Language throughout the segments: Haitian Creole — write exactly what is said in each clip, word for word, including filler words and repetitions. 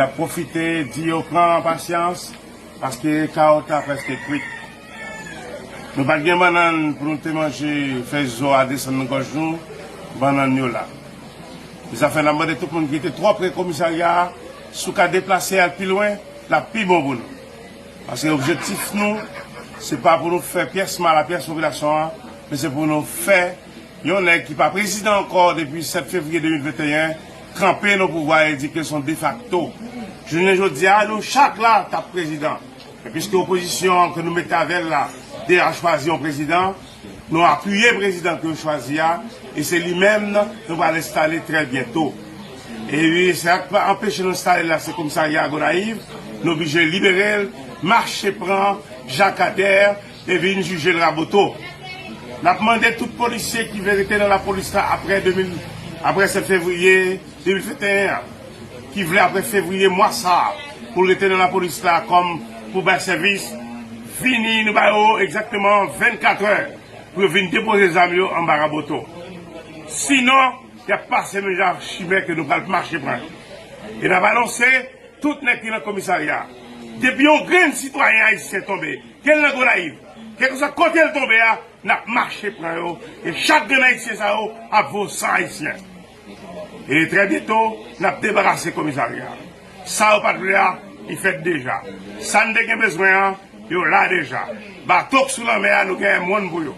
N ap pwofite di yo pran pasyans, paske kawòt la prèske kwit. Nou pa t gen bannann pou nou te manje, fè zo a desann nan gòj nou, bannann yo la. Se sa fè n ap mande tout moun ki rete twò pre komisarya a, si w ka deplase al pi lwen, l ap pi bon pou nou. Paske objektif nou, se pa pou nou fè pyès mal a pyès popilasyon an, men se pou nou fè yon nèg ki pa prezidan ankò depi sèt fevriye de mil venteyen kanpe nan pouvwa e di ke l se yon defakto. Jounen jodi a, nou chak la t ap prezidan. Men piske opozisyon an ke nou mete avè l la deja chwazi yon prezidan, nou apiye prezidan ke yo chwazi a, e se li menm nou pral enstale trè byento. E wi, sa k pa anpeche nou enstale l la, se komisarya Gonayiv, nou oblije libere l, mache pran Jakadè, e vin jije l Raboto. N ap mande tout polisye ki vle rete nan lapolis la apre de mil, apre sèt fevriye de mil venteyen an, ki vle apre fevriye mwa sa a pou l rete nan lapolis la kòm pou bay sèvis, vini, nou ba yo egzakteman vennkat è pou yo vin depoze zam yo anba Raboto. Sinon, y ap pase menm jan ak chimè ke nou pral mache pran yo. E n ap anonse tout nèg ki nan komisarya a. Depi yon grenn sitwayen ayisyen tonbe, ke l nan Gonayiv, kèlkeswa kote l tonbe a, n ap mache pran yo. E chak grenn ayisyen sa yo ap vo san ayisyen. E trè byento, n ap debarase komisarya a. Sa yo pa t vle a, li fèt deja. Sa n te gen bezwen an, yo la deja. Bato k sou lanmè a, nou genyen mòn pou yo.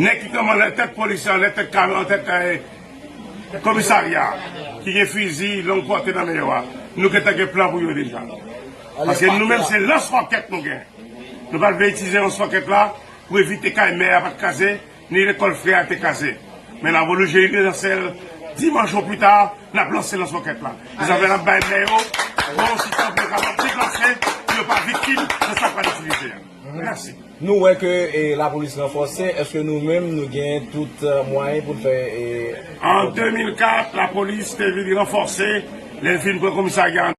Nèg ki kanpe anlè tèt polis la, anlè tèt kamyon, anlè tèt, eh, komisarya, ki gen fizi long pòte nan men yo a, nou gentan gen plan pou yo deja. Paske nou menm, se lans wòkèt nou gen. Nou pa t vle itilize lans wòkèt la pou evite kay mè a pa t kraze, ni lekòl frè a te kraze. Men n ap oblije itilize l dimanch o pli ta, n ap lanse lans wòkèt la. Se sa fè n ap bay mè yo bon sitan pou yo kapab deplase, pou yo pa viktim nan sa k pral itilize a. Mèsi. Nou wè ke, e, lapolis ranfòse, èske nou menm nou gen tout, e, mwayen pou n fè, e, An de mil kat, lapolis te vin ranfòse, lè l fin pran komisarya